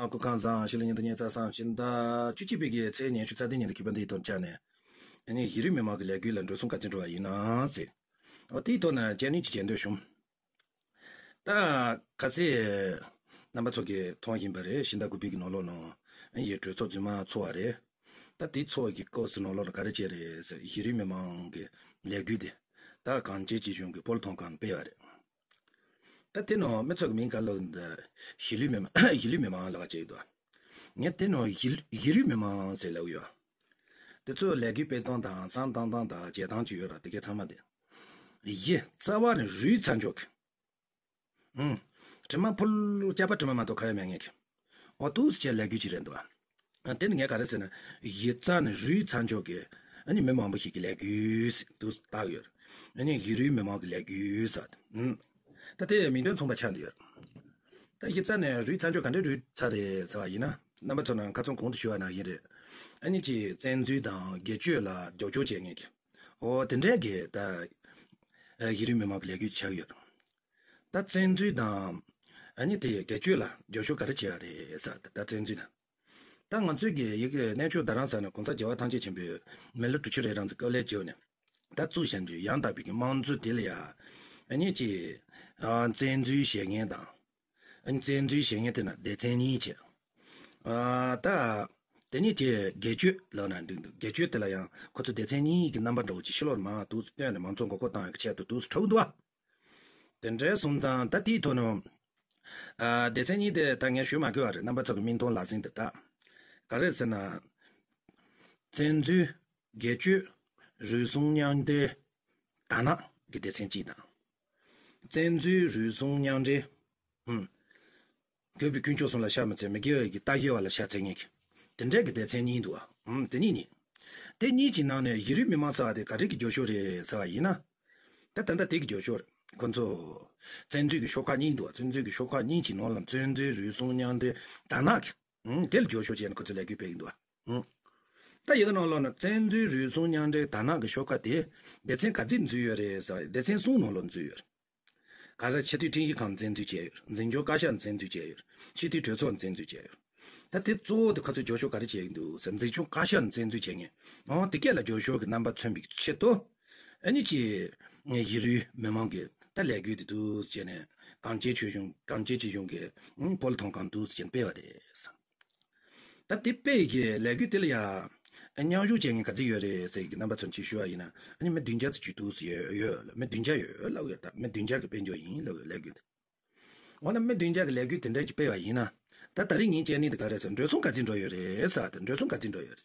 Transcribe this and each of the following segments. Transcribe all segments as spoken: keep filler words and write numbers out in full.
སྐུ་ཁམས་བཟང་། ཕྱི་ལོ་ཉིས་སྟོང་ཉི་ཤུ་རྩ་གསུམ་ཕྱི་ཟླ་བཅུ་གཅིག་པའི་གི་ཚེས་ཉི་ཤུ་རྩ་བདུན་ཉིན་དུ་ཁྱི་པ་འདིའི་ཐོག་བཅར་ནས། ཨ་ནི་གཞི་རིམ་མི་མང་གི་ལས་འགུལ་ལ་འགྲོ་སོང་ག་ཚོད་འགྲོ་བ་ཡིན་ན་ཟེར། འོ་དེའི་ཐོག་ནས་བཅར་ནས་ཅིག་བྱེད་འདོད་བྱུང་། ད་ག་ཚད་རྣམ་པ་ཚོ་གིས་མཐོང་བཞིན་པ་རེད། ཕྱི་ཟླ་དགུ་པའི་གི་ནང་ལོགས་ནང་ཨ་ནི་གྲོས་ཚོགས་རྫུན་མ་ཚོགས་པ་རེད། ད་དེ་ཚོགས་ཀྱི་སྐབས་སུ་ནང་ལོགས་ལ་ག་རེ་བྱས་རེད་ཟེར། གཞི་རིམ་མི་མང་གི་ལས་འགུལ་དེ་ད་གངས་ཅན་སྐྱིད་གཤོངས་ཀྱི་སྤོ་ལོ་ཐོན་ཁང་སྤེལ་བ་རེད། ད་དེ་ནང་མི་ཚོ་གི་མིང་ག་ལབ་འདི། གཞིས་ལུས་མི་མང་། གཞིས་ལུས་མི་མང་ལབ་པ་ཅིག་འདུག་ངས་དེ་ནང་གཞིས་གཞིས་ལུས་མི་མང་ཟེར་ལབ་ཡོད། དེ་ཚོ་ལས་འགུལ་སྤེལ་སྟངས་དང་བསམ་བཏང་སྟངས་དང་བྱེད་སྟངས་ཅིག་ཡོད་ར། དེ་གའི་ཚང་མ་དེ། གཞི་རྩ་བ་ནས་རུས་ཚ་འཇོག་གི། ཨུང་། དྲི་མ་ཕུལ། སྐྱག་པ་དྲི་མ་མ་གཏོགས་ཁ་ཡ་མེད་ངེས་ཀྱི། འོ་འདུག་སེ་བྱས་ལས་འགུལ་ཅིག་རེད་འདུག་ཨ། དེ་ནི་ངས་ག་རེ་ཟེར་ན། གཞི་རྩ་ནས་རུས་ཚ་འཇོག་གི། ཨ་ནི་མི་མང་པོ་ཞིག་གི་ལས་འགུལ་ཟེར་འདུག་སེ་བཏགས་ཡོད། ཨ་ནི་གཞི་རུས་མི་མང་གི་ལས་འགུལ་ཟེར། ཨུང་། ད་དེ་མིང་དོན་མཚུངས་པ་ཆགས་འདུག་ཡོད། ད་གཞི་རྩ་ནས་རུས་ཚ་འཇོག་ག་འདྲའི་རུས་ཚ་རེད་ཟེར་བ་ཡིན་ན། རྣམ་པ་ཚོ་ནང་ཁ་ཚོན་གོང་དུ་ཞུ་བ་ནང་བཞིན་རེད། ཨ་ནི་ཅིག་བཙན་འཛུལ་དང་སྒེར་གཅོད་ལ་རྒྱབ་སྐྱོར་བྱེད་མཁན་གྱི། འོ་དེ་འདྲའི་གི་ད། ཨ། གཞི་རུས་མི་མང་གི་ལས་འགུལ་ཆགས་ཡོད། ད་བཙན་འཛུལ་དང་། ཨ་ནི་དེ་སྒེར་གཅོད་ལ་རྒྱབ་སྐྱོར་ག་རེ་བྱེད་ཡ་རེད་ཟེར། ད་བཙན་འཛུལ་དང་། ད་ང་ཚོའི་གི་ཡི་གེ་གནས་མཆོག་རྡ་རམ་ས་ལ་གོང་ས་རྒྱལ་བ་ཐམས་ཅད་མཁྱེན་པའི་མི་ལོ་དྲུག་ཅུ་རེ་གྲངས་ཙམ་སྐབས་ལ་བརྒྱབ་ནས། ད་བཙུགས་བཞག་རྒྱུ་ཡང་དག་པའི་གི་དམངས་གཙོ་དེ་ལ་ཡ། ཨ་ནི་ཅིག་ཨ། བཙན་འཛུལ་བྱེད་མཁན་དང་། ཨ་ནི་བཙན་འཛུལ་བྱེད་མཁན་དེ་ན་སྡེ་ཚན་གཉིས་བྱས། ཨ། ད། དེ་ནས་དེ་སྒེར་གཅོད་ལབ་ན་འགྲིག་འདུག་སྒེར་གཅོད་དེ་ལ་ཡང་ཁོ་ཚོ་སྡེ་ཚན་གཉིས་ཀྱི་རྣམ་པ་འདྲ་བོ་ཅིག་ཕྱི་ལོགས་ལ་མར་འདུག་སེ་བཏོན་ནས་མང་ཚོགས་མགོ་སྐོར་བཏང་ཡག་གི་ཆེད་དུ་འདུག་སེ་འཁྲབ་འདུག་ཨ། དེ་འདྲ་སོང་ཙང་ད་དེའི་ཐོག་ནས། ཨ། སྡེ་ཚན་གཉིས་དེ་ད་ངས་ཞུ་མ་དགོས་པ་རེད། རྣམ་པ་ཚོ་གི་མིག་མཐོང་ལག་ཟིན་དེ་ད། ག་རེ་ཟེར་ན། བཙན་འཛུལ། སྒེར་གཅོད། རུལ་སུངས་མཉམ་འབྲེལ། དར་ནག་གི་སྡེ་ཚན་གཅིག་དང་། བཙན་འཛུལ། རུལ་སུངས་མཉམ་འབྲེལ། ཧུམ། དགེ་བའི་དཀོན་མཆོག་གསུམ་ལ་ཕྱག་མི་འཚལ། མི་དགེ་བ་ཡི་ལྟ་བཞི་བ་ལ་ཕྱག་འཚལ་མཁན་གྱི། དེ་འདྲའི་གི་སྡེ་ཚན་གཉིས་འདུག་ཨ། ཧུམ། དེ་གཉིས་གཉིས། དེ་གཉིས་ཀྱི་ནང་ནས་གཞི་རུས་མི་མང་ཟེར་བ་དེ་ག་རེ་གི་རྒྱབ་སྐྱོར་རེད་ཟེར་བ་ཡིན་ན། ད་ད་ལྟ་དེ་གི་རྒྱབ་སྐྱོར་རེད། ཁོ་ཚོ་བཙན་འཛུལ་གྱི་ཤོག་ཁག་གཉིས་འདུག་ཨ། བཙན་འཛུལ་གྱི་ཤོག་ཁག་གཉིས་ཀྱི་ནང་ལ་བཙན་འཛུལ། རུལ་སུངས་མཉམ་འབྲེལ། དར་ནག་གི། ཨང་། དེ་ལ་རྒྱབ་སྐྱོར་བྱས་ནས་ཁོ་ཚོས་ལས་འགུལ་སྤེལ་གྱི་འདུག་ཨ། ཨང་། ད་ཡི་གེ་ནང་ལོགས་ན་བཙན་འཛུལ། རུལ་སུངས་མཉམ་འབྲེལ། དར་ནག་གི་ཤོག་ཁག་དེ་སྡེ་ཚན་ག་ཚོད་འཛུལ་ཡོད་རེད་ཟེར་བ་ཡིན། སྡེ་ཚན་གསུམ་ནང་ལོགས་འཛུལ་ཡོད་རེད། ག་རེ། ཆེས་མཐོའི་ཁྲིམས་ཞིབ་ཁང་བཙན་འཛུལ་བྱས་ཡོད་རེད། འཛིན་སྐྱོང་བཀའ་ཤག་བཙན་འཛུལ་བྱས་ཡོད་རེད། སྤྱི་འཐུས་གྲོས་ཚོགས་བཙན་འཛུལ་བྱས་ཡོད་རེད། ད་དེ་གཙོ་བོ་དེ་ཁོ་ཚོས་རྒྱབ་སྐྱོར་ག་རེ་བྱས་ཀྱི་འདུག་ཟེར། འཛིན་སྐྱོང་བཀའ་ཤག་བཙན་འཛུལ་བྱས་མཁན། འོ་དེ་སྐད་ལ་རྒྱབ་སྐྱོར་གྱི་རྣམ་པ་མཚོན་པའི་ཆེད་དུ། ཨ་ནི་ཅིག་གཞི་རུས་མི་མང་གི་ད་ལས་འགུལ་དེ་འདུག་བྱས་ནས་གངས་ཅན་ཆོས་གཞུང་། གངས་ཅན་སྐྱིད་གཤོངས་ཀྱི་ཨང་། སྤོ་ལོ་ཐོན་ཁང་འདུག་བྱས་ནས་སྤེལ་བ་རེད། ད་དེ་སྤེལ་གྱི་ལས་འགུལ་དེ་ལ་ཡ་མཉམ་ཞུགས་བྱེད་མཁན་ག་ཚོད་ཡོད་རེད་ཟེར་གྱི་རྣམ་པ་ཚོར་ཅིག་ཞུ་བ་ཡིན་ན། ཨ་ནི་མི་བདུན་བརྒྱ་ཙམ་ཅིག་འདུག་ཟེར་ཡོད་ཡོད། མི་བདུན་བརྒྱ་ཡོད་ལབ་ཡོད། ད་མི་བདུན་བརྒྱ་གི་དཔལ་འབྱོར་ཡིན་ལབ་ཡོད་ལས་འགུལ་དེ། འོ་ན་མི་བདུན་བརྒྱ་གི་ལས་འགུལ་དེ་འདྲ་ཅིག་སྤེལ་བ་ཡིན་ན། ད་ད་རིང་ཉིན་བྱས་ནི་དེ་ག་རེ་ཟེར། འགྲོ་སོང་ག་ཚོད་འགྲོ་ཡོད་རེད་ཟེར། ད་འགྲོ་སོང་ག་ཚོད་འགྲོ་ཡོད་རེད་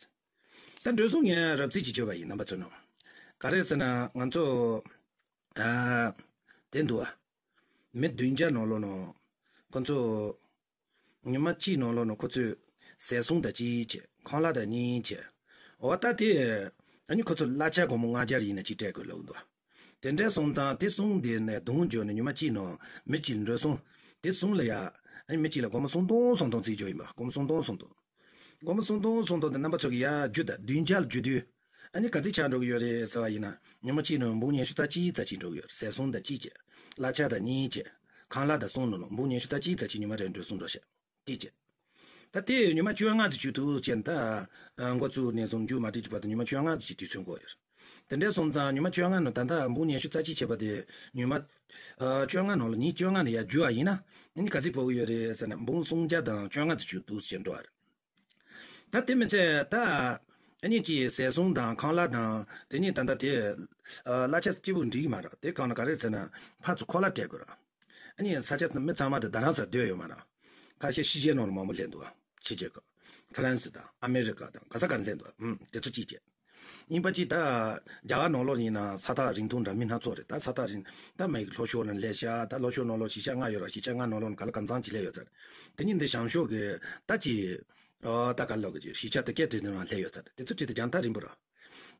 ཟེར། ད་འགྲོ་སོང་ངས་རོབ་རྩིས་ཅིག་བྱས་པ་ཡིན། རྣམ་པ་ཚོ་ནང་ག་རེ་ཟེར་ན་ང་ཚོ། ཨ། དེ་འདུག་ཨ། མི་བདུན་བརྒྱ་ནང་ལོགས་ནང་ཁོ་ཚོ། ཉི་མ་གཅིག་ནང་ལོགས་ནང་ཁོ་ཚོས་ཟས་སོང་དང་གཅིག་བྱས། ཁང་གླ་དང་གཉིས་བྱས། འོ་ད་དེ། ཨ་ནི་ཁོ་ཚོ་གླ་ཆ་སྒོར་མོ་ལྔ་བརྒྱ་ཡིན་ན་གཅིག་སྤྲད་དགོས་ལབ་འདུག་དེ་འདྲ་སོང་ཙང་དེ་གསུམ་དེ་ནས་བསྡོམས་བརྒྱབ་ནས་ཉི་མ་གཅིག་ནང་མི་གཅིག་འགྲོ་སོང་། དེ་གསུམ་ལ་ཡ། ཨ་ནི་མི་གཅིག་ལ་སྒོར་མོ་སུམ་སྟོང་སུམ་སྟོང་བརྩིས་བརྒྱབ་ཡིན་པ། སྒོར་མོ་སུམ་སྟོང་སུམ་སྟོང་། སྒོར་མོ་སུམ་སྟོང་སུམ་སྟོང་དེ་རྣམ་པ་ཚོ་གིས་ཡར་བསྒྱུར་དང་བདུན་བརྒྱ་ལ་བསྒྱུར་དུས། ཨ་ནི་ག་ཚོད་ཆགས་འགྲོ་གི་ཡོད་རེད་ཟེར་བ་ཡིན་ན། ཉི་མ་གཅིག་ནང་འབུམ་ཉི་ཤུ་རྩ་གཅིག་རྩ་གཅིག་འགྲོ་གི་ཡོད་རེད། ཟས་སོང་དང་གཅིག་བྱས། གླ་ཆ་དང་གཉིས་བྱས། ཁང་གླ་དང་གསུམ་ནང་ལ་འབུམ་ཉི་ཤུ་རྩ་གཅིག་རྩ་གཅིག་ཉི་མ་རེར་འགྲོ་སོང་འགྲོ་ཤག་གཅིག་བྱས། ད་དེ་ཉི་མ་བཅོ་ལྔ་ཙམ་བྱུང་འདུག་བྱས་ན། ད་འགོ་བཙུགས་ནས་བཟུང་མཇུག་མ་སྒྲིལ་གྱི་བར་དུ་ཉི་མ་བཅོ་ལྔ་ཙམ་ཞིག་དུས་ཚོད་འགོར་ཡོད་རེད། དེ་འདྲ་སོང་ཙང་ཉི་མ་བཅོ་ལྔ་ནང་ད་ལྟ་འབུམ་ཉི་ཤུ་རྩ་གཅིག་བྱས་པ་དེ་ཉི་མ། ཨ། བཅོ་ལྔ་ནང་ལ་ཉིན་བཅོ་ལྔ་ནས་ཡར་བསྒྱུར་བ་ཡིན་ན། ཨ་ནི་ག་ཚོད་འབབ་ཀྱི་ཡོད་རེད་ཟེར་ན། འབུམ་སུམ་བརྒྱ་དང་བཅོ་ལྔ་ཙམ་བྱུང་འདུག་ཟེར་འགྲོ་བ་རེད། ད་དེ་མི་ཚད་ད། ཨ་ནི་ཅིག་ཟས་སོང་དང་ཁང་གླ་དང་དེ་ནས་ད་ལྟ་དེ། ཨ། གླ་ཆ་སྐྱིད་པོ་འགྲིག་གི་མ་རེད། དེ་གང་ལ་ག་རེ་ཟེར་ན། ཕར་ཚུར་ཁོ་ལ་སྤྲད་དགོས་རེད། ཨ་ནི་ས་ཆ་མི་ཚང་མ་དེ་རྡ་རམ་ས་ལ་སྡོད་ཡོད་མ་རེད། ཁ་ཤས་ཕྱི་རྒྱལ་ནང་ལ་མང་པོ་སླེབས་འདུག་ཕྱི་རྒྱལ་ཁག་ཧྥ་རན་སི་དང་ཨ་མེ་རི་ཀ་དང་ག་ས་ག་ནས་སླེབས་འདུག་ཨུམ། དེ་ཚོ་གཅིག་བྱས། གཉིས་པ་གཅིག་ད། རྒྱ་གར་ནང་ལོགས་ཡིན་ན་ས་ཐག་རིང་ཐུང་འདྲ་མིན་སྣ་ཚོགས་རེད། ད་ས་ཐག་རིང་། ད་མི་ལྷོ་ཕྱོགས་ནས་སླེབས་ཤག་ད་ལྷོ་ཕྱོགས་ནང་ལོགས་གཞིས་ཆགས་ལྔ་ཡོད་ར། གཞིས་ཆགས་ལྔ་ནང་ལོགས་ནས་ག་ལ་གང་འཚམ་ཅིག་སླེབས་ཡོད་ཚར། དེ་ནས་འདི་བྱང་ཕྱོགས་ཀྱི་ད་ཅིག་ཨོ། ད་ག་ལོག་གི་གཞིས་ཆགས་དེ་སྐད་བྲིས་ནས་མར་སླེབས་ཡོད་ཚར། དེ་ཚོ་བྲིས་ཏེ་རྒྱང་ཐག་རིང་པོ་ར།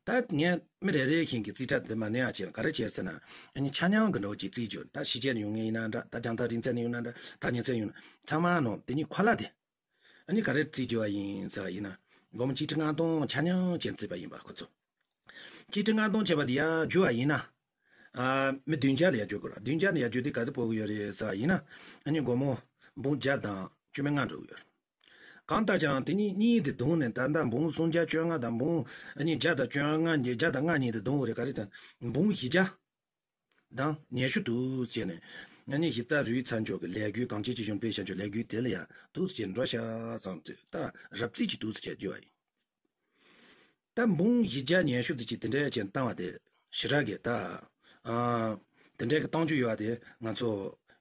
ད་ངས་མི་རེ་རེ་བཞིན་གྱི་རྩིས་ཁྲ་འདི་མར་ནས་ཡར་བྱས་ན་ག་རེ་བྱས་ཟེར་ན། ཨ་ནི་ཆ་མཉམ་གྱི་འདྲ་བོ་ཅིག་རྩིས་བྱས། ད་ཕྱི་རྒྱལ་ནས་ཡོང་མཁན་ཡིན་ན་འདྲ། ད་རྒྱང་ཐག་རིང་ཚད་ནས་ཡོང་ན་འདྲ། ཐག་ཉེ་ཚད་ཡོང་ན། ཚང་མ་ནང་དེ་གཉིས་ཁོ་ལ་དེ། ཨ་ནི་ག་རེ་རྩིས་བྱས་པ་ཡིན་ཟེར་བ་ཡིན་ན། སྒོར་མོ་གཅིག་ཁྲི་ལྔ་སྟོང་ཆ་མཉམ་ཅན་རྩིས་པ་ཡིན་པ་ཁོ་ཚོ། གཅིག་ཁྲི་ལྔ་སྟོང་བྱས་པ་དེ་ཡར་བསྒྱུར་བ་ཡིན་ན། ཨ། མི་བདུན་བརྒྱ་ལ་ཡར་བསྒྱུར་དགོས་ར། བདུན་བརྒྱ་ལ་ཡར་བསྒྱུར་དུས་ག་ཚོད་འབབ་ཀྱི་ཡོད་རེད་ཟེར་བ་ཡིན་ན། ཨ་ནི་སྒོར་མོ་འབུམ་བརྒྱ་དང་བཅུ་མེད་ལྔ་འགྲོ་གི་ཡོད་རེད། གང་ལྟར་ཀྱང་དེ་གཉིས་གཉིས་དེ་བསྡོམས་ནས་ད་ལྟ་འབུམ་སུམ་བརྒྱ་བཅོ་ལྔ་དང་འབུམ་ཨ་ནི་བརྒྱ་དང་བཅོ་ལྔ་བརྒྱ་དང་ལྔ་གཉིས་དེ་བསྡོམས་རེད། ག་རེ་དང་འབུམ་བཞི་བརྒྱ་དང་ཉི་ཤུ་འདུག་ཟེར་ནས། ཨ་ནི་གཞི་རྩ་རུའི་ཚ་འཇོག་གི་ལས་འགུལ་གང་ཅི་ཅི་བྱུང་པའི་བྱ་འཇོག་ལས་འགུལ་དེ་ལ་ཡང་འདུག་ཟེར་འགྲོ་ཤག་བསམ་དུས་ད་རབ་རྩིས་ཀྱི་འདུག་ཟེར་རྒྱུ་བ་ཡིན། ད་འབུམ་བཞི་བརྒྱ་ཉི་ཤུ་ཙམ་ཅིག་དེ་འདྲའི་ཅན་བཏང་བ་དེ་ཞེ་དྲག་གི་ད། ཨ། དེ་འདྲའི་གི་གཏོང་རྒྱུ་ཡོད་པ་དེ་ང་ཚོ་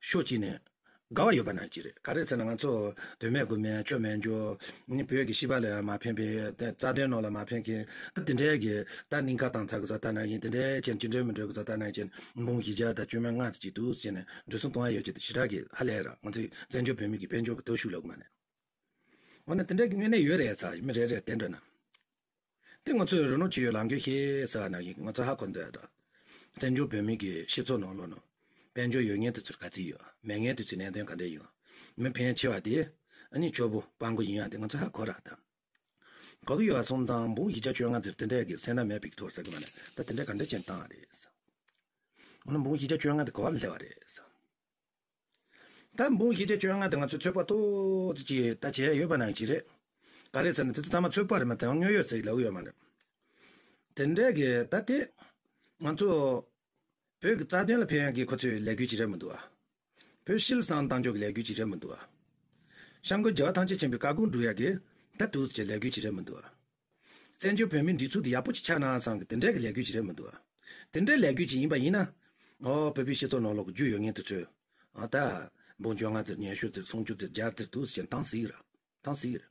ཕྱོགས་གཅིག་ནས་དགའ་བ་ཡོད་པ་ནང་གཅིག་རེད། ག་རེ་ཟེར་ན་ང་ཚོ་དོན་མེད་དགོས་མེད་ཆོ་མེད་འཇོ། ནི་བོད་ཀྱི་སྤྱི་པ་ལ་ཡང་མ་ཕན་པའི་ད་རྩ་དོན་ནང་ལ་མ་ཕན་མཁན་ད་དེ་འདྲའི་གི་ད་སྙིང་ཁ་བཏང་ཚར་གི་ཚོ་ལྟ་ན་ཡིན། དེ་འདྲའི་ཅན་ཅི་འདྲའི་མི་འགྲོ་གི་ཚོ་ལྟ་ན་ཅན་འབུམ་བཞི་བརྒྱ་དང་བཅོ་ལྔ་ཙམ་ཅིག་འདུག་ཟེར་ནས་འགྲོ་སོང་གཏོང་ཡ་ཡོད་ཀྱི་དེ་ཞེ་དྲག་གི་ཧ་ལས་ར། ང་ཚོའི་བཙན་བྱོལ་བོད་མི་གི་དཔལ་འབྱོར་གི་སྟོབས་ཤུགས་ལོག་མ་ནས། འོ་ན་དེ་འདྲ་གི་དངོས་གནས་ཡོད་རེད་ཚ་མི་རེ་རེ་བསྟན་འགྲོ་ན། དེ་ང་ཚོས་རི་ནོ་ཆེ་ཡོད་ལང་གི་ཤེས་ས་ན་ཡིན་ང་ཚོ་ཧ་གོ་འདོད་ད། བཙན་བྱོལ་བོད་མི་གི་སྤྱི་ཚོགས་ནང་ལོགས་ནང་། དཔལ་འབྱོར་ཡོད་མཁན་དེ་ཚོར་ག་ཚིག་ཡོད། མེད་མཁན་དེ་ཚོའི་གནད་དོན་ག་འདྲ་ཡོད། མི་ཕན་ཆེ་བ་དེ། ཨ་ནི་ཆོས་པོ་དཔང་པོ་ཡིན་ཡ་དེ་ང་ཚོ་ཧ་གོ་ར་ད། ག་གི་ཡོད་སོང་ཙང་འབུམ་བཞི་བརྒྱ་བཅོ་ལྔ་ཙམ་དེ་འདྲ་གི་སེམས་ན་མེད་པའི་ཐོག་ཟེར་གི་མ་ནས་ད་དེ་འདྲ་ག་འདྲ་ཅན་བཏང་བ་རེད་ས། འོ་ན་འབུམ་བཞི་བརྒྱ་བཅོ་ལྔ་དེ་ག་བ་ལ་སླེབས་པ་རེད་ས། ད་འབུམ་བཞི་བརྒྱ་བཅོ་ལྔ་དེ་ང་ཚོས་ཚོད་དཔག་ཏོག་ཙམ་ཅིག་ད་བྱས་ཡོད་པ་ནང་གཅིག་རེད། ག་རེ་ཟེར་ན་དེ་ཚོ་ཚང་མ་ཚོད་དཔག་རེད་མ་གཏོགས་དངོས་ཡོད་ཅིག་ལབ་ཡོད་མ་རེད། དེ་འདྲས་གི་ད་དེ་ང་ཚོ་བོད་ཀྱི་རྩ་དོན་ལ་ཕན་ཡག་གི་ཁོ་ཚོའི་ལས་འགུལ་ཅིག་རེད་མི་འདུག་ཨ། བོད་ཕྱི་ལ་བསང་བཏང་ཕྱོགས་ཀྱི་ལས་འགུལ་ཅིག་རེད་མི་འདུག་ཨ། སྐྱབས་མགོན་རྒྱལ་བ་ཐམས་ཅད་མཁྱེན་པའི་བཀའ་དགོངས་སྒྲུབ་ཡག་གི་ད་དུ་ཅིག་ལས་འགུལ་ཅིག་རེད་མི་འདུག་ཨ། བཙན་བྱོལ་བོད་མིའི་སྒྲིག་འཛུགས་དེ་ཡག་པོ་ཅིག་ཆགས་ན་བསམ་གི་དེ་འདྲའི་གི་ལས་འགུལ་ཅིག་རེད་མི་འདུག་ཨ། དེ་འདྲའི་ལས་འགུལ་ཅིག་ཡིན་པ་ཡིན་ན། ཨོ་བོད་པའི་སྤྱི་ཚོགས་ནང་ལོགས་ཀྱི་རྒྱུས་ཡོད་མཁན་དེ་ཚོས། ཨ་ད། འབུམ་བཅོ་ལྔ་ཙམ་ཉི་ཤུ་ཙམ་སུམ་ཅུ་ཙམ་བརྒྱ་ཙམ་དུ་ཅིག་བཏང་སྲིད་ར། བཏང་སྲིད་ར།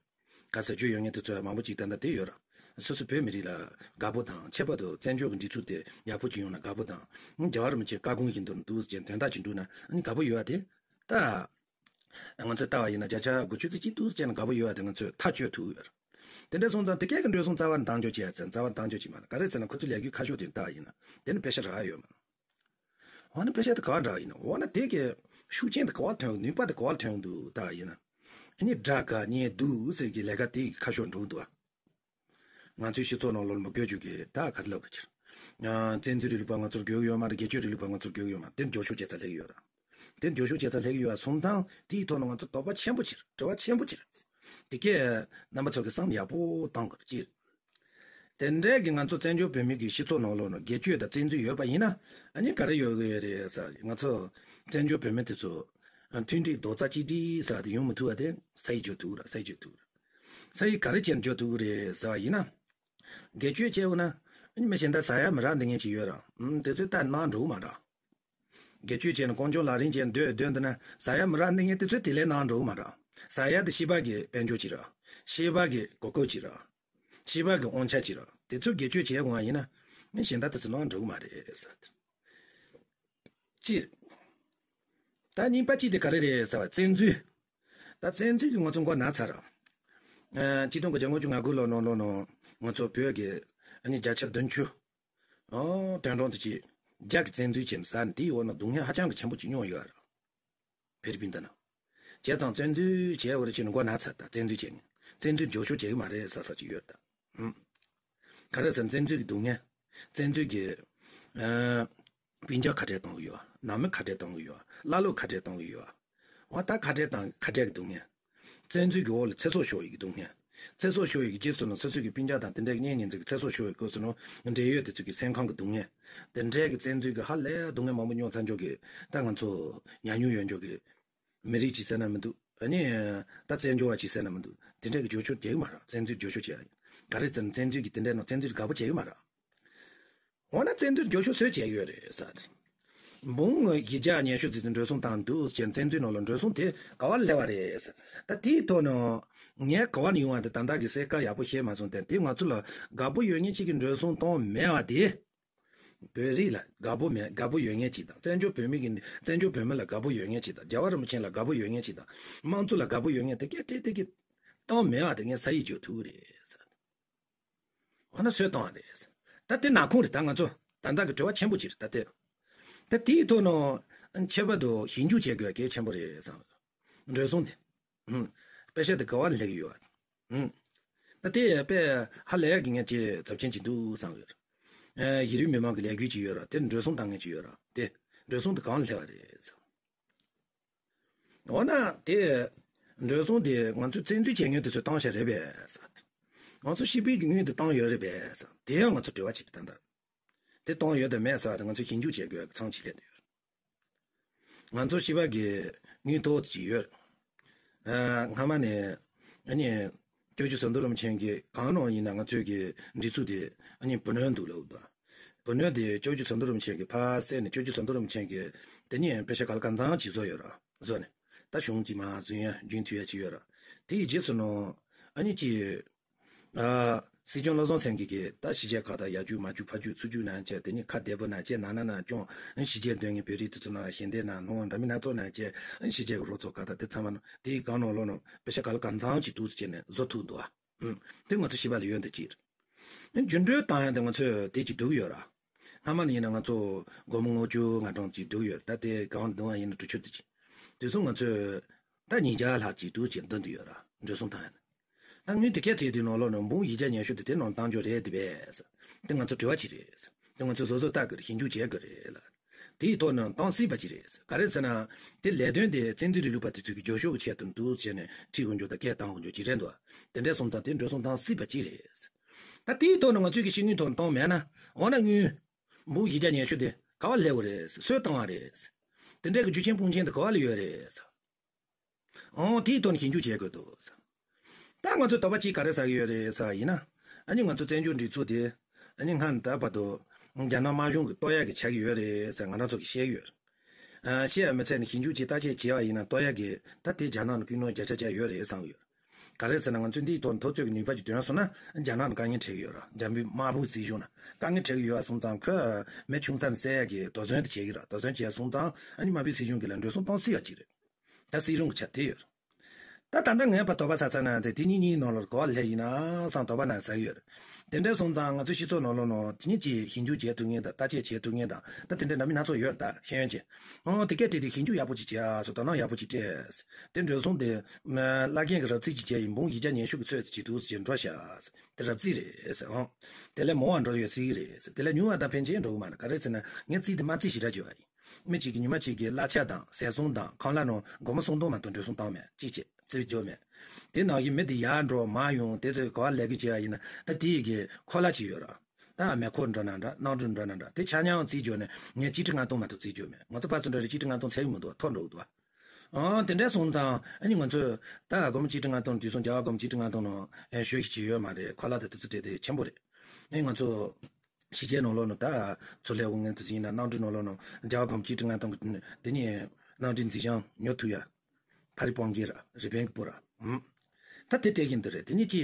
ག་ས་རྒྱུས་ཡོད་མཁན་དེ་ཚོ་མང་པོ་ཅིག་ད་ལྟ་དེ་ཡོད་ར། སོ་སོ་བོད་མི་རིགས་ལ་དགའ་པོ་དང་ཁྱད་པར་དུ་བཙན་བྱོལ་གྱི་སྒྲིག་འཛུགས་དེ་ཡག་པོ་ཅིག་ཡོང་ན་དགའ་པོ་དང་། རྒྱལ་བ་རིན་པོ་ཆེའི་བཀའ་དགོངས་བཞིན་དུ་འདུག་ཅེས་དོན་དག་ཅིག་འགྲུབ་ན་ཨ་ནི་དགའ་པོ་ཡོད་པ་དེ། ད། ང་ཚོས་ལྟ་བ་ཡིན་ན་བརྒྱ་ཆ་དགུ་བཅུ་ཙམ་ཅིག་འདུག་ཅེས་ན་དགའ་པོ་ཡོད་པ་དེ་ང་ཚོས་ཐག་གཅོད་ཐུབ་ཡོད་ར། དེ་འདྲ་སོང་ཙང་དེ་གས་ཀྱི་འགྲོ་སོང་རྩ་བ་ནས་བཏང་ཆོག་ཅེས་ཡ་ཚན་རྩ་བ་ནས་བཏང་ཆོག་ཅིག་མ་རེད། ག་རེ་ཟེར་ན་ཁོ་ཚོའི་ལས་འགུལ་ཁ་ཕྱོགས་དེ་ལྟ་བ་ཡིན་ན་དེ་ནི་པེ་ཤ་རག་ཡོད་མ་རེད། འོ་ན་པེ་ཤ་དེ་ག་བ་འདྲ་ཡིན་ན་འོ་ན་དེ་གི་ཤུགས་རྐྱེན་དེ་ག་བ་ཐོན་ནུས་པ་དེ་ག་བ་ཐོན་འདུག་ལྟ་བ་ཡིན་ན། ཨ་ནི་དགྲ་དགའ་གཉེན་སྡུག་ཟེར་གྱི་ལས་ཀ་དེ་གི་ཁ་ཕྱོགས་འགྲོ་འདུག་ཨ། ང་ཚོའི་སྤྱི་ཚོགས་ནང་ལོགས་མི་དགོས་རྒྱུ་གི་ད་ག་རེ་ལབ་དགོས་ཀྱི་རེད། བཙན་འཛུལ་རིང་ལུགས་པ་ང་ཚོར་དགོས་ཀྱི་ཡོད་མ་རེད། སྒེར་གཅོད་རིང་ལུགས་པ་ང་ཚོར་དགོས་ཀྱི་ཡོད་མ་རེད། དེ་འགྱོ་ཤུགས་བྱེད་ས་སླེབས་ཀྱི་ཡོད་ར། དེ་འགྱོ་ཤུགས་བྱེད་ས་སླེབས་ཀྱི་ཡོད་ར་སོང་ཙང་དེའི་ཐོག་ནས་ང་ཚོ་དོགས་པ་ཆེན་པོ་ཅིག་རེད། དྲི་བ་ཆེན་པོ་ཅིག་རེད། དེ་གས་རྣམ་པ་ཚོ་གི་བསམ་ཡག་པོ་བཏང་དགོས་ཅིག་དེ་འདྲའི་གི་ང་ཚོ་བཙན་བྱོལ་བོད་མི་གི་སྤྱི་ཚོགས་ནང་ལོགས་ནང་སྒེར་གཅོད་དང་བཙན་འཛུལ་ཡོད་པ་ཡིན་ན་ཨ་ནི་ག་རེ་ཡོད་གི་ཡོད་རེད་ཟེར། ང་ཚོ་བཙན་བྱོལ་བོད་མི་དེ་ཚོ་མཐུན་སྒྲིལ་རྡོག་རྩ་གཅིག་སྒྲིལ་ཟེར་བ་དེ་ཡོང་མི་ཐུབ་པ་དེ་ས་ཡིས་འཇོག་ཐུབ་ར། ས་ཡིས་འཇོག་ཐུབ་ར། ས་ཡིས་ག་རེ་བྱས་འཇོག་ཐུབ་གི་རེད་ཟེར་བ་ཡིན་ན། སྒེར་གཅོད་བྱས་འོ་ན་ཨ་ནི་མི་གཞན་དག་ཟ་ཡ་མི་རག་འདི་ངན་ཅིག་ཡོད་ར། ཨུམ་དེ་ཚོས་ད་གནང་འགྲོ་གི་མ་ར། སྒེར་གཅོད་བྱས་ནས་གང་བྱུང་ལག་ལེན་བྱས་ནས་སྡོད་སྡོད་འདི་ན་ཟ་ཡ་མི་རག་འདི་ངན་དེ་ཚོས་དེ་ལས་གནང་འགྲོ་གི་མ་ར། ཟ་ཡ་དེ་སྤྱི་པ་གི་དཔལ་འབྱོར་ཅིག་ར། སྤྱི་པ་གི་གོ་སྐབས་ཅིག་ར། སྤྱི་པ་གི་དབང་ཆ་ཅིག་ར། དེ་ཚོ་སྒེར་གཅོད་བྱས་འོང་བ་ཡིན་ན་མི་གཞན་དག་དེ་ཚོས་གནང་འགྲོ་གི་མ་རེད་ཟེར། སྤྱིར། ད་གཉིས་པ་གཅིག་དེ་ག་རེ་རེད་ཟེར་བ་བཙན་འཛུལ། ད་བཙན་འཛུལ་གྱི་ང་ཚོ་མགོ་ན་ཚར་ར། ཨ་ཆིག་སྟོང་དགུ་བརྒྱ་ལྔ་བཅུ་ང་དགུ་ལོ་ནང་ལོ་ནང་ང་ཚོ་བོད་ཀྱི་ཨ་ནི་བརྒྱ་ཆ་བདུན་ཅུ། ཨོ་དོན་གྲངས་དེ་ཅིག་རྒྱ་གི་བཙན་འཛུལ་བྱས་ནས་ཟ་ནས་དེའི་འོག་ན་སྡུག་བསྔལ་ཧ་ཅང་གི་ཆེན་པོ་ཅིག་མྱོང་ཡོད་ར། ཧྥི་ལི་པིན་ད་ན། བྱས་ཙང་བཙན་འཛུལ་བྱས་འོ་རེ་ཅིག་ནས་མགོ་ན་ཚར། ད་བཙན་འཛུལ་བྱས་ནས་བཙན་འཛུལ་འགྱོ་ཤོག་བྱེད་ཀྱི་མ་རེད་ཟེར་ས་ཅིག་ཡོད་ད། ཧུམ། ག་རེ་ཟེར་བཙན་འཛུལ་གྱི་སྡུག་བསྔལ། བཙན་འཛུལ་གྱི། ཨ། སྤུན་ཀྱག་ཁ་བྲལ་གཏོང་གི་ཡོད། ནང་མི་ཁ་བྲལ་གཏོང་གི་ཡོད། བླ་ལོག་ཁ་བྲལ་གཏོང་གི་ཡོད། འོ་ད་ཁ་བྲལ་དང་ཁ་བྲལ་གྱི་སྡུག་བསྔལ། བཙན་འཛུལ་གྱི་འོག་ལ་ཚེ་སྲོག་ཤོར་ཡི་གི་སྡུག་བསྔལ། ཚེ་སྲོག་ཤོར་ཡི་གི་རྗེས་སུ་ནང་སོ་སོ་གི་སྤུན་ཀྱག་དང་དེ་འདྲའི་གི་གཉེན་ཉེ་ཚན་གྱི་ཚེ་སྲོག་ཤོར་ཡི་སྐབས་སུ་ནང་འབྲེལ་ཡོད་དེ་ཚོ་གི་སེམས་ཁམས་ཀྱི་སྡུག་བསྔལ། དེ་འདྲའི་གི་བཙན་འཛུལ་གྱི་ཧ་ལས་སྡུག་བསྔལ་མང་པོ་མྱོང་ཚར་འཇོག་གི་ད་ང་ཚོ་ཉམས་མྱོང་ཡོད་འཇོག་གི་མི་རིགས་ཅིག་ཟེར་ན་མི་འདུག་ཨ་ནི་ད་བཙན་བྱོལ་བ་ཅིག་ཟེར་ན་མི་འདུག་དེ་འདྲའི་གི་འགྱོ་ཤོག་བྱེད་གི་མ་རེད། བཙན་འཛུལ་འགྱོ་ཤོག་བྱེད་ཡ་ཡིན། ག་རེ་ཟེར་ན་བཙན་འཛུལ་གྱི་དེ་འདྲའི་ནང་བཙན་འཛུལ་དགའ་པོ་བྱེད་གི་མ་རེད། འོ་ན་བཙན་འཛུལ་འགྱོ་ཤོག་སུས་བྱས་ཡོད་རེད་ཟེར། འབུམ་བཞི་བརྒྱ་ཉི་ཤུ་ཙམ་དེ་འགྲོ་སོང་བཏང་འདུག་ཅེས་བཙན་འཛུལ་ནང་ལ་འགྲོ་སོང་དེ་ག་བ་སླེབས་པ་རེད་ཟེར། ད་དེའི་ཐོག་ནས་ངས་ག་བ་ནས་ཡོང་བ་དེ་ད་ལྟ་གི་གསལ་ཁ་ཡག་པོ་ཤེས་མ་སོང་སྟེ། དེ་ང་ཚོ་ལ་དགའ་པོ་ཡོད་མཁན་གཅིག་གིས་འགྲོ་སོང་གཏོང་མེད་པ་དེ། བོད་རིགས་ལ་དགའ་པོ་མེད། དགའ་པོ་ཡོད་མཁན་གཅིག་དང་། བཙན་བྱོལ་བོད་མི་གི་བཙན་བྱོལ་བོད་མི་ལ་དགའ་པོ་ཡོད་མཁན་གཅིག་དང་། རྒྱལ་བ་རིན་པོ་ཆེ་ལ་དགའ་པོ་ཡོད་མཁན་གཅིག་དང་། དམངས་གཙོ་ལ་དགའ་པོ་ཡོད་མཁན་དེ་སྐད་ཏིག་ཏིག་གིས་བཏང་མེད་པ་དེ་ངས་ས་ཡིས་བརྗོད་ཐུབ་རེད་ཟེར། འོ་ན་སུས་བཏང་བ་རེད། ད་དེ་ནག་ཁུང་རེད། ད་ང་ཚོ་ད་ལྟ་གི་དྲི་བ་ཆེན་པོ་ཅིག་རེད་ད་དེ། ད་དེའི་ཐོག་ནས་ཁྱད་པར་དུ་ཞིབ་འཇུག་བྱེད་དགོས་གལ་ཆེན་པོ་རེད་བསམ། འགྲོ་སོང་དེ། ཧུམ། པེ་ཤ་དེ་ག་བ་ནས་སླེབས་ཀྱི་ཡོད། ཧུམ། ད་དེ་དཔེ་ཧ་ལས་ཀྱི་ངས་ཅིག་ཚབས་ཆེན་ཅིག་འདུག་བསམ་ཡོད། ཨེ། གཞི་རིམ་མི་མང་གི་ལས་འགུལ་ཅིག་ཡོད་ར། དེ་འགྲོ་སོང་བཏང་མཁན་ཅིག་ཡོད་ར། དེ་འགྲོ་སོང་དེ་གང་ལ་སླེབས་པ་རེད་བསམ། འོ་ན་དེ་ འགྲོ་སོང་དེ་ང་ཚོས་བཙན་འཛུལ་བྱེད་མཁན་དེ་ཚོས་བཏང་བཞག་རེད་པས། ང་ཚོ་སྤྱི་པའི་དངུལ་དེ་བཏང་ཡོད་རེད་པས། དེ་ཡང་ང་ཚོ་དྲི་བ་བྱེད་ཀྱི་ད་ལྟ། དེ་བཏང་ཡོད་དམ་མེད་ཟེར་བ་དེ་ང་ཚོས་ཞིབ་འཇུག་བྱེད་དགོས་ཀྱི་མཚམས་ཅིག་སླེབས་བསྡད་ཡོད། ང་ཚོ་སྤྱི་པ་གི་དངུལ་ཐོག་ཅིག་ཡོད། ཨ། སྔ་མ་ནས་ཨ་ནི་སྐྱབས་རྗེ་ཟམ་གདོང་རིན་པོ་ཆེ་གིས་གང་ནང་ཡིན་ན་ང་ཚོའི་གི་སྒྲིག་འཛུགས་དེ་ཨ་ནི་བུ་སྣོད་འདུག་ལབ་འདུག་བུ་སྣོད་དེ་སྐྱབས་རྗེ་ཟམ་གདོང་རིན་པོ་ཆེ་གིས་ཕར་བསད་ནས། སྐྱབས་རྗེ་ཟམ་གདོང་རིན་པོ་ཆེ་གིས་དེ་ནས་པེ་ཤ་ག་ལ་གང་འཚམ་ཅིག་བཟོ་ཡོད་ར། བཟོ་ནས་ད་གཞུང་གཅིག་མ་བཟོས་ཡ་རྒྱུན་མཐུད་ཡ་ཅིག་ཡོད་ར། དེ་ཡི་རྗེས་སུ་ནོ། ཨ་ནི་ཅི། ཨ། སྲིད་སྐྱོང་བློ་བཟང་སེང་གེ་གིས་ད་ཕྱི་རྒྱལ་ཁག་ད་ཡར་རྒྱུག་མར་རྒྱུག་ཕར་རྒྱུག་ཚུར་རྒྱུག་གནང་བྱས། དེ་ནི་ཁ་བདེ་པོ་གནང་བྱས། ནང་ན་ནང་སྐྱོང་། ཕྱི་རྒྱལ་སྡོད་མཁན་བོད་རིགས་དེ་ཚོ་ནང་ཞལ་འདེབས་གནང་། ནང་འདྲ་མིན་སྣ་ཚོགས་གནང་བྱས། ཕྱི་རྒྱལ་གྱི་རོགས་ཚོགས་ཁག་ད་དེ་ཚང་མ་ནང་དེའི་སྒང་ནང་ལོགས་ནང་པེ་ཤ་ག་ལ་གང་འཚམ་ཅིག་འདུག་ཟེར་བྱས་ནས་བཟོ་ཐུབ་འདུག་ཨ། ཨུམ། དེ་ང་ཚོ་སྤྱི་པ་ལ་ཡོད་འདུག་ཅིག་རྒྱུན་སྤྲོད་བཏང་ཡ་དེ་ང་ཚོས་དེ་ཅིག་འདུག་ཡོད་ར། སྔ་མ་ནས་ཡིན་ན་ང་ཚོ་སྒོར་མོ་ལྔ་བཅུ་ང་གྲངས་ཅིག་འདུག་ཡོད། ད་དེ་གང་འདུག་ཨ་ཡིན་ན་དྲུག་ཅུ་དེ་ཅིག་དེ་ཚོ་ང་ཚོས་ད་ཉིས་བརྒྱ་ལྷག་ཅིག་འདུག་ཅེས་འདོན་དུ་ཡོད་ར། འགྲོ་སོང་བཏང་ཡ་ན། ད་དངུལ་དེ་གས་དེ་དེ་ནང་ལོགས་ནས་འབུམ་བཞི་བརྒྱ་ཉི་ཤུ་དེ་དེ་ནང་བཏང་རྒྱུ་རེད་དེ་བས། དེ་ང་ཚོ་དྲི་བ་ཅིག་རེད། དེ་ང་ཚོ་བཟོ་བཟོ་ལྟ་དགོས་རེད། ཞིབ་འཇུག་བྱེད་དགོས་རེད་ལ། དེའི་ཐོག་ནས་བཏང་སྲིད་པ་ཅིག་རེད། ག་རེ་ཟེར་ན། དེ་ལས་དོན་དེ་བཙན་འཛུལ་རིང་ལུགས་པ་དེ་ཚོ་གི་རྒྱབ་སྐྱོར་གྱི་ཆེད་དུ་འདུག་བྱས་ནས་ཁྲིད་དགོས་རྒྱུ་དང་སྐད་བཏང་དགོས་རྒྱུ་ཅིག་རེད་འདུག་དེ་འདྲ་སོང་ཙང་དེ་འགྲོ་སོང་བཏང་སྲིད་པ་ཅིག་རེད། ད་དེའི་ཐོག་ནས་ང་ཚོས་ཀྱི་ཤེས་དངུལ་ཐོག་ནས་བཏང་མེད་ན། འོ་ན་དངུལ་འབུམ་བཞི་བརྒྱ་ཉི་ཤུ་དེ་ག་བ་སླེབས་པ་རེད། སུས་བཏང་བ་རེད། དེ་འདྲའི་གི་རྒྱུ་རྐྱེན་དཔུང་རྐྱེན་དེ་ག་བ་ལ་ཡོད་རེད། ཨོ། དེའི་ཐོག་ནས་ཞིབ་འཇུག་བྱེད་དགོས་འདུག་ད་ང་ཚོས་དོགས་པ་གཅིག་ག་རེ་ཟ་གི་ཡོད་རེད་ཟེར་བ་ཡིན་ན། ཨ་ནི་ང་ཚོ་བཙན་བྱོལ་སྒྲིག་འཛུགས་དེ་ཨ་ནི་སྔར་ནས་ད་བར་དུ་རྒྱ་ནག་དམར་གཞུང་གིས་གཏོར་ཡག་གི་ཆགས་ཀྱི་ཡོད་རེད་ཟེར་ང་རང་ཚོ་གིས་བཤད་ཀྱི་ཡོད་རེད། ཨ། བཤད་ཡ་མི་ཚད་ནས་ཞིབ་འཇུག་ཅིག་བརྟག་དཔྱད་བྱས་པ་ཡིན་ན། གཏོར་ཡག་གི་ད་དེ་རྒྱ་ནག་ནས་ཀུན་སློང་བརྒྱ་ཆ་བརྒྱ་ཡོད་རེད་བསམ་གྱི་ཡོད། ག་རེ་ཟེར་ན། ང་ཚོས་འདིའི་ཐོག་ནས་འཐབ་རྩོད་ཀྱི་ནུས་པ་ཅིག་ཐོན་སོང་ན། རྒྱ་ནག་ནས་དཀའ་ངལ་འཕྲད་ཀྱི་ཡོད་ར། རྒྱ་མི་དམར་པོའི་སྲིད་གཞུང་ལ་དཀའ་ངལ་འཕྲད་ཀྱི་ཡོད་པ་སོང་ཙང་། ཁོས་མི་ཆུང་ཙག་ནས་བསད་ཡག་གི་དོགས་ཟོན་དེ་བྱེད་ཀྱི་ར། དོགས་ཟོན་བྱས་སོང་ཙང་ཨ་ནི་དམར་པོའི་སྲིད་གཞུང་གི་ལ་འགྲོ་སོང་གཏོང་སྲིད་པ་ཅིག་རེད། ད་སྲིད་རུང་གི་ཆ་དེ་ཡོད། ད་ད་ལྟ་ངས་ཕར་དོགས་པ་ཟ་ཚར་ན། དེ་དེ་གཉིས་གཉིས་ནང་ལོགས་ག་བ་སླེབས་ཡིན་ན་བསམ་དོགས་པ་ནང་ཟ་གི་ཡོད་རེད། དེ་འདྲ་སོང་ཙང་ང་ཚོའི་སྤྱི་ཚོགས་ནང་ལོགས་ནང་དེ་གཉིས་ཀྱིས་ཞིབ་འཇུག་བྱེད་ཐུབ་མཁན་དང་། བརྟག་དཔྱད་བྱེད་ཐུབ་མཁན་དང་། ད་དེ་འདྲ་འདྲ་མིན་སྣ་ཚོགས་ཡོད་རེད། ད་ཤེས་ཡོན་ཅན། ཨོ། དེ་གས་དེ་དེ་ཞིབ་འཇུག་ཡག་པོ་ཅིག་བྱས་ཨ་སོ། དོ་སྣང་ཡག་པོ་ཅིག་སྤྲད། དེ་འགྲོ་སོང་དེ་བླ་རྒན་གྱིས་རོབ་རྩིས་ཅིག་བྱས་ཡིན། འབུམ་བཞི་བརྒྱ་ཉི་ཤུ་གི་ཚོད་ཅིག་འདུག་ཟེར་འགྲོ་ཤག་དེ་རོབ་རྩིས་རེད་ཟེར། ཨོ། དེ་ལས་མང་བ་འགྲོ་ཡོད་སྲིད་ཀྱི་རེད་ཟེར། དེ་ལས་ཉུང་བ་དང་ཕན་ཆད་འགྲོ་གི་མ་རེད། ག་རེ་ཟེར་ན། ངས་རྩིས་དེ་དམར་རྩིས་ཞེ་དྲག་བྱས་པ་ཡིན། མི་གཅིག་གིས་ཉི་མ་གཅིག་གི་གླ་ཆ་དང་ཟས་སོང་དང་ཁང་གླ་ནང་སྒོར་མོ་སུམ་སྟོང་མ་གཏོགས་འགྲོ་སོང་བཏང་མེད། གཅིག་བྱས་རྩིས་འཇོག་མེད། དེ་ནང་བཞིན་མི་དེ་ཡར་འགྲོ་མར་ཡོང་། དེ་ཚོས་ག་བ་ལས་ཀ་བྱེད་ཡ་ཡིན་ན། ད་དེ་ཡི་གི་ཁོ་ལ་ཅིག་ཡོད་ར། ད་མེ་འཁོར་འགྲོ་ན་འདྲ། གནམ་གྲུ་འགྲོ་ན་འདྲ། དེ་ཆ་མཉམ་རྩིས་འཇོག་ནས་ངས་གཅིག་ཁྲི་ལྔ་སྟོང་མ་གཏོགས་རྩིས་འཇོག་མེད། ང་ཚོ་ཕར་ཚུར་འགྲོ་རེ་གཅིག་ཁྲི་ལྔ་སྟོང་ཚད་ཡོད་མི་འདུག་མཐོ་འགྲོ་གི་འདུག་ཨང་། དེ་འདྲ་སོང་ཙང་ཨ་ནི་ང་ཚོས་ད་སྒོར་མོ་གཅིག་ཁྲི་ལྔ་སྟོང་། དུས་སང་རྒྱ་གར་སྒོར་མོ་གཅིག་ཁྲི་ལྔ་སྟོང་ནང་ཨེ་ཞོ་ཞིག་ཅིག་ཡོད་མ་རེད། ཁོ་ལ་ད་དེ་ཚོ་སྤྲད་དེ་ཆེན་པོ་རེད། ཨེ། ང་ཚོ་ཕྱི་རྒྱལ་ནང་ལོགས་ནང་ད་ཚུར་སླེབས་འོང་མཁན་དེ་ཚོ་ཡིན་ན། གནམ་གྲུ་ནང་ལོགས་ནང་རྒྱ་གར་སྒོར་མོ་གཅིག་ཁྲི་ལྔ་སྟོང་གི་དེ་ནས་གནམ་གྲུའི་འཛིན་བྱང་ཉོ་ཐུབ་ཡ། ཕ་རི་སྤང་རྒྱན་ར། རི་པིན་གྱི་སྤོ་ར། ཨུམ། ད་དེ་སྤྲད་ཀྱིན་འདུག་རེད། དེ་ནས་ཅི།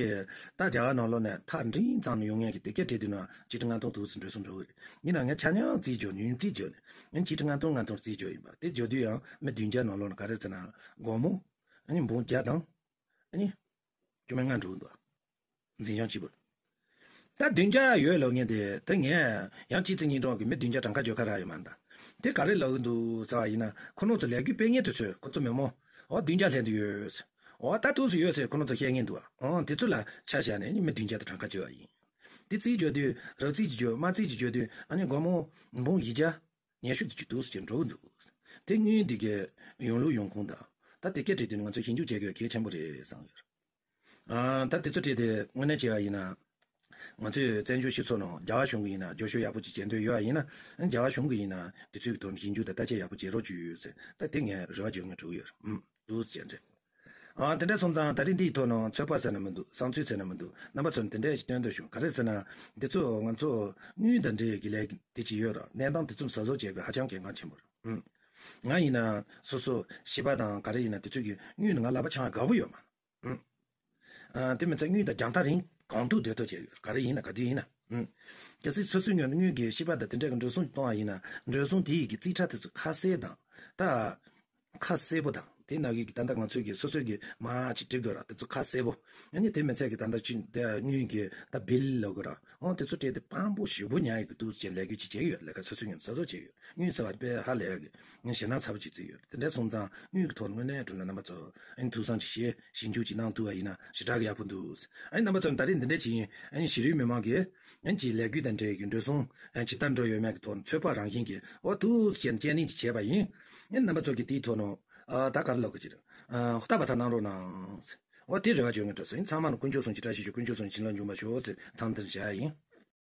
ད་རྒྱ་གར་ནང་ལོགས་ནས་ཐག་འབྲིང་ཙམ་ནས་ཡོང་མཁན་གྱི་དེ་གས་སྤྲད་དུས་ན་གཅིག་ཁྲི་ལྔ་སྟོང་འདུག་ཟེར་འགྲོ་སོང་འགྲོ་གི་རེད། ཡིན་ན་ངས་ཆ་མཉམ་རྩིས་འཇོག་ནས། ཡིན་རྩིས་འཇོག་ནས། ཡིན་གཅིག་ཁྲི་ལྔ་སྟོང་ལྔ་སྟོང་རྩིས་འཇོག་ཡིན་པ། དེ་འཇོག་དུས་ཡང་མི་བདུན་བརྒྱ་ནང་ལོགས་ནས་ག་རེ་ཟེར་ན། སྒོར་མོ་ཨ་ནི་འབུམ་བརྒྱ་དང་ཨ་ནི་བཅུ་མེད་ལྔ་འགྲོ་གི་འདུག་འཛིན་བྱང་གཅིག་པུར། ད་བདུན་བརྒྱ་ཡོད་ལབ་མཁན་དེ། དེ་ངས་ཡང་གཅིག་རྩིས་གཉིས་སྒྲུབ་ཀྱི་མི་བདུན་བརྒྱ་གྲངས་ཀ་བརྗོད་ཁ་རག་ཡོད་མ་རེད། དེ་ག་རེ་ལབ་ཀྱི་འདུག་ཟེར་བ་ཡིན་ན། ཁོ་རང་ཚོ་ལས་འགུལ་སྤེལ་མཁན་དེ་ཚོས་ཁོ་ཚོ་མི་མང་། འོ། བདུན་བརྒྱ་སླེབས་བསྡད་ཡོད། འོ། ད་འདུག་སེ་ཡོད་ཟེར་ཁོ་རང་ཚོ་བཤད་མཁན་འདུག་འོ། དེ་ཚོ་ལ་ཆ་བཞག་ནས་ནི་མི་བདུན་བརྒྱ་དང་གྲངས་ཀ་བརྗོད་པ་ཡིན། དེ་རྩིས་བརྗོད་དུས། རོབ་རྩིས་ཀྱིས་བརྗོད། དམར་རྩིས་ཀྱིས་བརྗོད་དུས་ཨ་ནི་སྒོར་མོ་འབུམ་བཞི་བརྒྱ་ཉི་ཤུ་དེ་ཅིག་འདུག་སེ་འགྲོ་གི་འདུག་དེ་དངུལ་འདི་གའི་ཡོང་ལུགས་ཡོང་ཁུངས་དང་། ད་དེ་སྐད་བྲིས་དུས་ནི་ང་ཚོས་ཞིབ་འཇུག་བྱེད་དགོས་གལ་ཆེན་པོ་རེད་བསམ་ཡོད། ཨ། ད་དེ་ཚོ་བྲིས་ཏེ་དངོས་གནས་བྱས་པ་ཡིན་ན། ང་ཚོས་བཙན་བྱོལ་སྤྱི་ཚོགས་ནང་རྒྱ་གར་གཞུང་གིས་ཡིན་ན་རྒྱབ་སྐྱོར་ཡག་པོ་ཅིག་བྱེད་འདོད་ཡོད་པ་ཡིན་ན། རྒྱ་གར་གཞུང་གིས་ཡིན་ན་དེ་ཚོའི་ཐོག་ནས་ཞིབ་འཇུག་དང་བརྟག་དཔྱད་ཡག་པོ་བྱེད་རོགས་བྱོས་ཟེར། ད་དེ་ངས་རེ་བ་བྱེད་དགོས་འདུག་ཡོད། ཨུམ། འདུག་སེ་བྱས་འདྲ། ཨ། དེ་འདྲ་སོང་ཙང་ད་རེས་འདིའི་ཐོག་ནང་ཚོད་དཔག་ཟེར་ན་མི་འདུག་བསམ་ཚུལ་ཟེར་ན་མི་འདུག་རྣམ་པ་ཚོར་དེ་འདྲ་ཞིག་སྟོན་འདོད་བྱུང་། ག་རེ་ཟེར་ན། འདི་ཚོ་ང་ཚོ་དངུལ་དང་འབྲེལ་གྱི་ལས་འདི་ཅིག་ཡོད་ར། གནས་སྟངས་དེ་ཚོ་གཟབ་གཟབ་བྱེད་དགོས་ཧ་ཅང་གལ་འགངས་ཆེན་པོ་རེད། ཨུམ། ང་ཡིན་ན་སོ་སོ་སྤྱི་པ་དང་ག་རེ་ཡིན་ན་དེ་ཚོ་གི་དངུལ་ནི་ང་ལག་པ་འཆང་དགའ་པོ་ཡོད་མ་རེད། ཨུམ། ཨ། དེ་མི་ཚད་དངུལ་དང་རྒྱང་ཐག་རིང་གང་ཐུབ་དེ་ཐུབ་བྱས་ཡོད། ག་རེ་ཡིན་ན་ག་དུས་ཡིན་ན། ཨུམ། གལ་སྲིད་སོ་སོའི་ངོས་ནས་དངུལ་གྱི་སྤྱི་པ་དང་དེ་འདྲ་གི་འགྲོ་སོང་གཏོང་བ་ཡིན་ན། འགྲོ་སོང་དེ་ཡི་གི་རྩིས་ཁྲ་དེ་ཚོ་ཁ་གསལ་དང་། ད་ཁ་གསལ་པོ་དང་། དེ་ནང་གི་ད་ལྟ་ང་ཚོའི་གི་སོ་སོའི་གི་མར་ཅིག་འབྲི་དགོས་ར། དེ་ཚོ་ཁ་གསལ་པོ། ཨ་ནི་དེ་མི་ཚད་གི་ད་ལྟ་ཅིག་དེ་དངུལ་གྱི་ད་བིལ་ལབ་དགོས་ར། འོ། དེ་ཚོ་སྤྲད་དེ་དཔང་པོ་ཞེ་པོ་ཉར་ཡི་གི་འདུག་ཅེས་ལས་འགུལ་ཅིག་བྱས་ཡོད། ལས་ཀ་སོ་སོའི་ངོས་ནས་གཟབ་གཟབ་བྱས་ཡོད། དངུལ་ཟེར་བ་དཔེ་ཧ་ལས་ཡག་གི་ངས་ཞེད་སྣང་ཚ་པོ་ཅིག་བརྩིས་ཡོད། དེ་འདྲ་སོང་ཙང་དངུལ་གྱི་ཐོག་ནས་དངོས་གནས་དྲང་གནས་རྣམ་པ་ཚོ་ཨ་ནི་ཐུགས་བསམ་ཅིག་བཞེས། ཞིབ་འཇུག་ཅིག་གནང་ཐུབ་པ་ཡིན་ན་ཞེ་དྲག་གི་ཡག་པོ་འདུག་ཨ་ནི་རྣམ་པ་ཚོ་ད་རེས་འདི་འདྲ་ཅིག་ཡིན། ཨ་ནི་གཞིས་རོལ་མི་མང་གིས་ཨ་ནི་ཅིག་ལས་འགུལ་དང་འབྲེལ་གྱི་འགྲོ་སོང་ཨ་ནི་ཇི་ལྟར་འགྲོ་ཡོད་མེད་ཀྱི་ཐོག་ནས་ཚོད་དཔག་རང་བཞིན་གྱིས། འོ། འདུག་སེ་བྱས་ནས་དཔྱད་གླེང་ཅིག་བྱས་པ་ཡིན། ཨ་ནི་རྣམ་པ་ཚོ་གིས་དེའི་ཐོག་ནས་ ཨ་ད་ག་རེ་ལབ་དགོས་ཀྱི་རེད། ཨ་ལྟ་བ་དག་གནང་རོགས་གནང་། འོ་དེ་རེ་བ་བཅོལ་ངེས་འགྲོ་ཟིན། ཚང་མ་ནི་དཀོན་མཆོག་གསུམ་གྱི་བཀྲ་ཤིས་ཤོག། དཀོན་མཆོག་གསུམ་གྱི་བྱིན་རླབས་འབྱུང་བར་ཤོག་ཟེར་མཚམས་འདིར་བཞག་ཡིན།